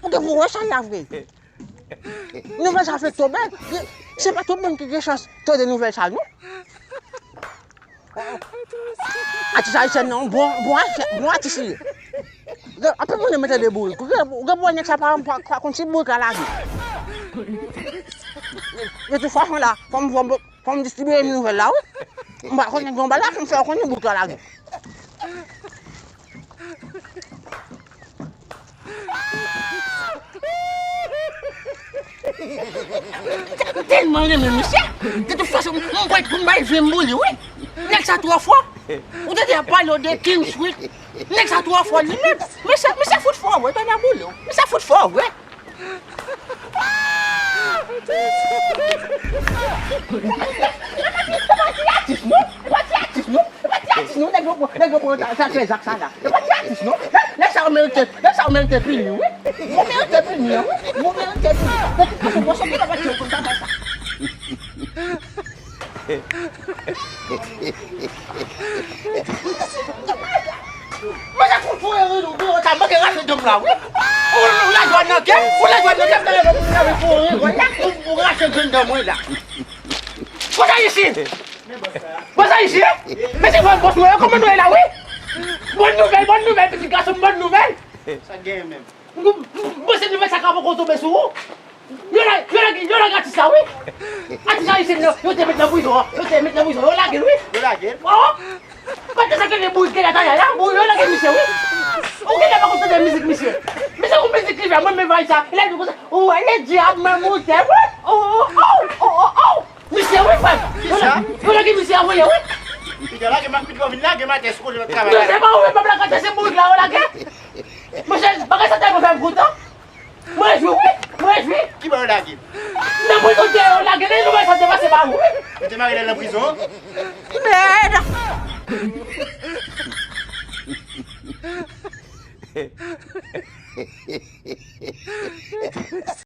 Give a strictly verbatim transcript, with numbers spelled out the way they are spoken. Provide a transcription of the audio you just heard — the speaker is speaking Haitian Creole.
Ou gen pou wè sa la vre. Nouvèl sa fèk tonbe. Se pa tout moun ki gen chans tande nouvèl sa, non. Atis ayisyen nan, bon, bon, bon atis li ye. Gen anpil moun yo mete de bourik. Ou gen, ou gen pou wè nèg sa pa, pa, pa konn si bourik la lage. De tout fason la, fò m, fò m, fò m distribiye nouvèl la, wi. M pa konnen gen yon bagay la, fò m fè w konnen bourik la lage. M tèlman renmen misye. De tout fason, m pral pou m bay vin boule, wi. Nèg sa twò fò. Ou tande y ap pale w de King Sweet. Nèg sa twò fò li menm. Misye, misye fout fò, wi, tande boule w. Misye fout fò, wi. Atis, non? Atis, non? Atis, non, nèg yo pran, nèg yo pran sa, sa trè zak sa la. E pa ti atis, non. Nèg sa yo merite, nèg sa yo merite pini, wi. Yo merite pini, wi. Yo merite pini. De tout fason, bon, se pou yo pa ti yo konn sa, sa. Mwen se pou foure ri nou, gwo ta, mwen ke rache dòm la, wi. Ou, ou la dwàn nan kè, ou la dwàn nan kè, mwen ke rache grenn dan mwen la. Konsa isi. Bon, sa isi, hein? Men se bon, bon, nou, kòman nou ye la, wi? Bòn nouvèl, bòn nouvèl, pitit gason m, bòn nouvèl. Sa k genyen menm? M, m, m panse nouvèl sa ka poko tonbe sou ou. Yo la, yo la, yo lage atis la, wi. Atis ayisyen nan, yo te met nan prizon an, yo te met nan prizon, yo lage l, wi. Yo lage l? Oh! Pandan sa ke le bourik la, la, la, bon, yo lage misye, wi. Ou genlè pa konn tande mizik misye. Misye gon mizik li fè, mwen menm vay sa. Li di konsa, ou wè le dyab mwen moute, wi. Oh, oh, oh, oh, oh, oh. Misye, wi, frè m. Yo la, yo lage misye a voye, wi. Piga lage m ak pit lò vin lage m atè sou kote m ap travay la. Yo se pa ou menm, m ap lage atè, se bourik la yo lage. Monchè, bagay sa tèlman fè m kontan. Mwen rejwi, wi, mwen rejwi. Ki bò yo lage l? Nan prizon te yo lage l, e nou wè sa te pase ba ou, wi. Yo te mare l nan prizon? Mèd!